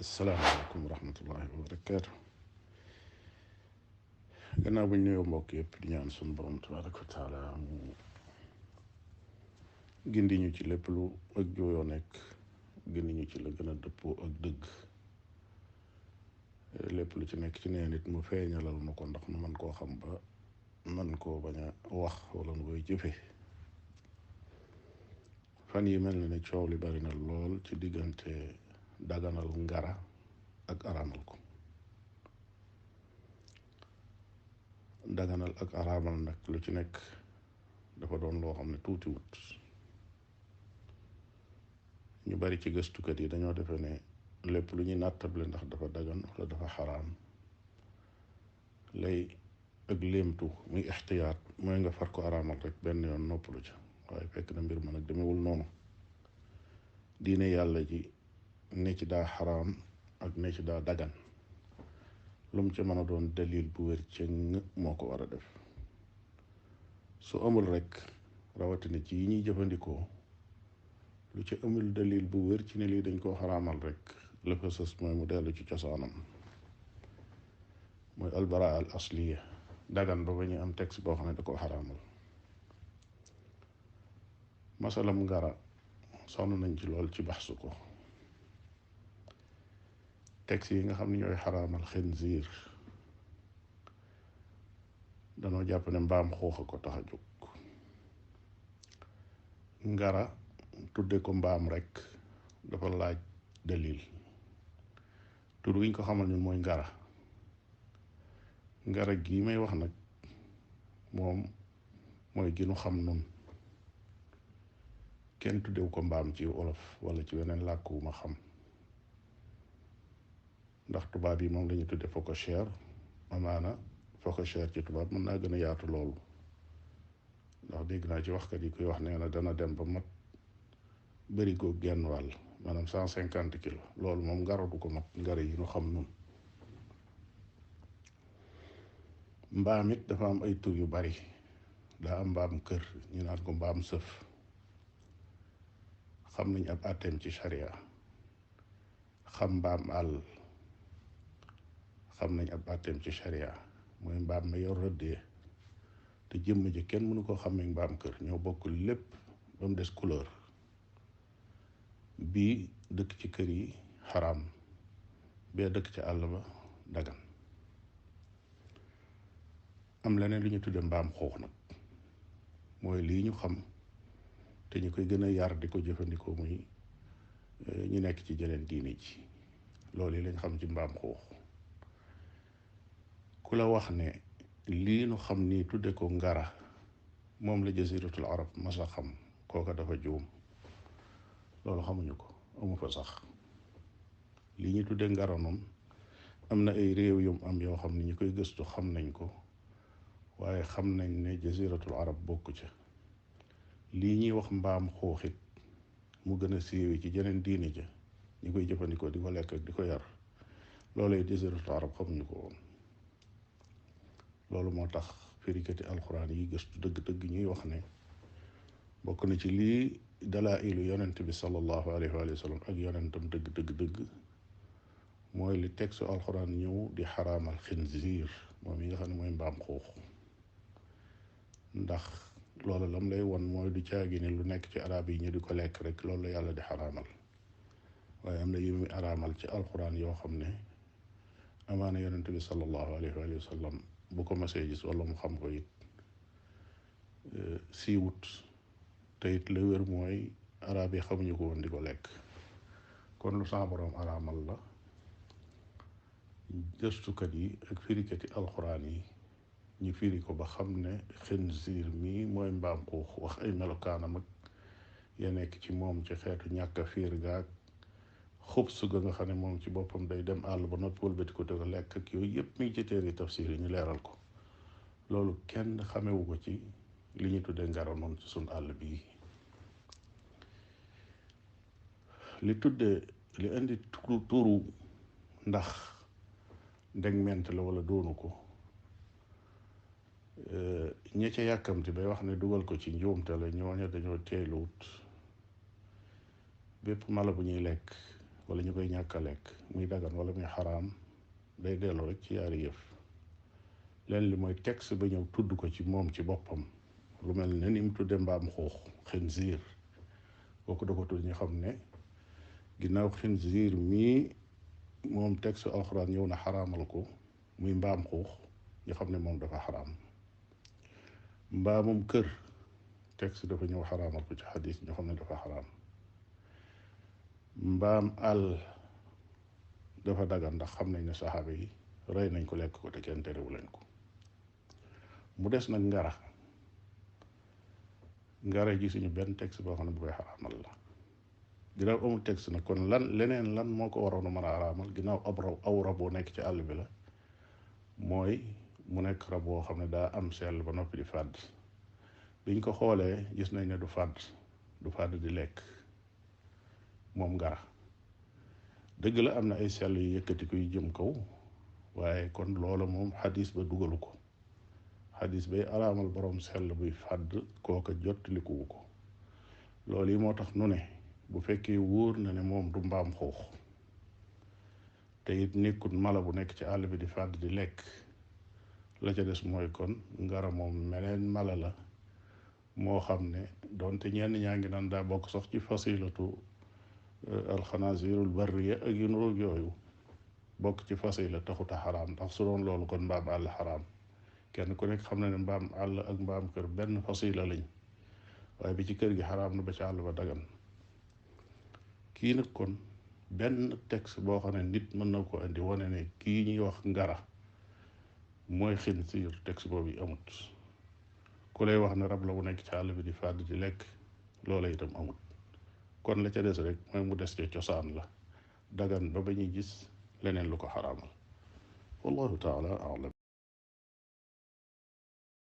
asalaamaaleykum wa rahmatullahi wa barakaatu. gannaaw bu ñu nuyoo mbokk yëpp di ñaan sunu borom tabaraka wa taala mu gindi ñu ci lépp lu ak jooyoo nekk, gindi ñu ci la gën a dëppoo ak dëgg, lépp lu ci nekk ci nee nit mu feeñalal na ko ndax nu man koo xam ba man koo bañ a wax wala nu koy jëfe. fan yi mel na ne coow li bari na lool ci diggante daganal ngara ak araamal ko. daganal ak araamal nag lu ci nekk dafa doon loo xam ne tuuti wut. ñu bari ci gëstukat yi dañoo defe ne lépp lu ñuy nattable ndax dafa dagan wala dafa xaraam lay ak léemtu muy ixtiyaat mooy nga far ko araamal rek benn yoon noppalu ca. waaye fekk na mbir ma nag demewul noonu. diine yàlla ji ne ci daa xaraam ak ne ci daa dagan lu mu ca mën a doon dalil bu wér ca moo ko war a def. su amul rek rawatina ci yi ñuy jëfandikoo lu ci amul dalil bu wér ci ne lii dañ koo xaraamal rek la fa sës mooy mu dellu ci cosaanam, mooy albaraa al asliya, dagan ba ñu am texte boo xam ne da koo xaraamal. masalam ngara sonn nañ ci lool ci baxsu ko. texte yi nga xam ne ñooy xaraamal xinziir danoo jàpp ne mbaam xuux a ko tax a jóg. ngara tudde ko mbaam rek dafa laaj dalil. tur wiñ ko xamal ñun mooy ngara. ngara gii may wax nag moom mooy gi nu xam nun. kenn tuddew ko mbaam ci wolof wala ci weneen làkk wu ma xam, ndax tubaab yi moom lañu tudde phocochère. amaana phocochère ci tubaab mën naa gën a yaatu loolu, ndax dégg naa ci waxkat yi koy wax nee na dana dem ba mat bërigo genn wàll, maanaam 150 kilos. loolu moom ngara du ko mat, ngara yi ñu xam nun. mbaam it dafa am ay tur yu bari. daa am mbaam kër, ñu naan ko mbaam sëf. xam nañ ab àtteem ci sharia. xam mbaam àll xam nañ ab àtteem ci sharia. mooy mbaam ma yor rëddee te jëmm ji kenn mënu koo xamee mbaam kër, ñoo bokk lépp ba mu des couleur. bii dëkk ci kër yi xaraam, bee dëkk ci àll ba dagan. am leneen lu ñu tudde mbaam xuux nag, mooy lii ñu xam te ñu koy gën a yar di ko jëfandikoo muy ñu nekk ci jeneen diine ji. loolu yi lañ xam ci mbaam xuux. ku la wax ne lii nu xam nii tudde ko ngara moom la jaziratul arab masa xam, kooka dafa juum. loolu xamuñu ko, amu fa sax. lii ñu tudde ngara noonu am na ay réew yum am yoo xam ne ñu koy gëstu xam nañ ko, waaye xam nañ ne jaziratul arab bokku ca. lii ñuy wax mbaam xuuxit mu gën a siiwee ci jeneen diine ja, ñu koy jëfandikoo di ko lekk ak di ko yar, loolay jaziratul arab xamuñu ko woon. loolu moo tax firikati alxuraan yi gëstu dëgg-dëgg ñuy wax ne bokk na ci lii dalaa'ilu yonent bi sallallahu alayhi wa sallam ak yonentam dëgg mooy li texte alxuraan ñëw di xaraamal xinziir moom yi nga xam ne mooy mbaam xuux. ndax loolu lam lay won mooy du caagi ne lu nekk ci arab yi ñu di ko lekk rek loolu la yàlla di xaraamal, waaye am na yu muy araamal ci alxuraan yoo xam ne amaana yonent bi sallallahu alayhi wa sallam bu ko masee gis wala mu xam ko it siiwut, te it la wér mooy arab yi xamuñu ko woon di ko lekk. kon lu sa borom araamal la. gëstukat yi ak firikati alxuraan yi ñu firi ko ba xam ne xinziir mii mooy mbaam xuux, wax ay melokaanam ak ya nekk ci moom ci xeetu ñàkk a fiir gaag xubsu ga nga xam ne moom ci boppam day dem àll ba noppi wëlbati ko te ko lekk ak yooyu yëpp mi ngi ci téere tafsir yi ñu leeral ko. loolu kenn xamewu ko ci li ñu tuddee ngara noonu ci sun àll bii. li indi turu ndax ndegment la wala doonu ko, ña ca yàkkamti bay wax ne dugal ko ci njuumte la, ñooña dañoo teeluwut. bépp mala bu ñuy lekk wala ñu koy ñàkk a lekk muy dagan wala muy xaraam day dellu rek ci yaari yëf. leen li mooy texte ba ñëw tudd ko ci moom ci boppam lu mel ne ni mu tudde mbaam xuux xinziir kooku da ko tudd ñu xam ne ginnaaw xinziir mii moom texte alxuraan ñëw na xaraamal ko muy mbaam xuux ñu xam ne moom dafa xaraam. mbaamum kër texte dafa ñëw xaraamal ko ci xadis ñu xam ne dafa xaraam. mbaam àll dafa dagan ndax xam nañ ne saxaaba yi rey nañ ko lekk ko te kenn terewu leen ko. mu des nag ngara ji suñu benn texte boo xam ne bu koy xaraamal la. ginnaaw amul texte nag kon leneen lan moo ko waroon a mën a xaraamal ginnaaw aw rab boo nekk ci àll bi la mooy mu nekk rab boo xam ne daa am sell ba noppi di fàdd. biñ ko xoolee gis nañ ne du fàdd di lekk moom ngara. dëgg la am na ay sell yu yëkkati ko yu jëm kaw waaye kon loola moom xadis ba dugalu ko. xadis bay araamal borom sell buy fàdd kooka jottalikuwu ko. loolu yi moo tax nu ne bu fekkee wóor na ne moom du mbaam xuux te it nekkut mala bu nekk ci àll bi di fàdd di lekk la ca des mooy kon ngara moom meneen mala la moo xam ne doonte ñenn ñaa ngi naan daa bokk sax ci fasilatu alxanaasirul barriya ak yu nuroog yooyu bokk ci fasila taxuta xaraam ndax su doon loolu kon mbaam àll xaraam. kenn ku nekk xam na ne mbaam àll ak mbaam kër benn fasila lañ waaye bi ci kër gi xaraam na ba ci àll ba dagan. kii nag kon benn texte boo xam ne nit mën na ko indi wane ne kii ñuy wax ngara mooy xinsiir texte boobu yi amut. ku lay wax ne rab la bu nekk ci àll bi di fàdd di lekk loola itam amut. kon la ca des rek mooy mu des ca cosaan la dagan ba ñuy gis leneen lu ko xaraamal. wallahu taala alam.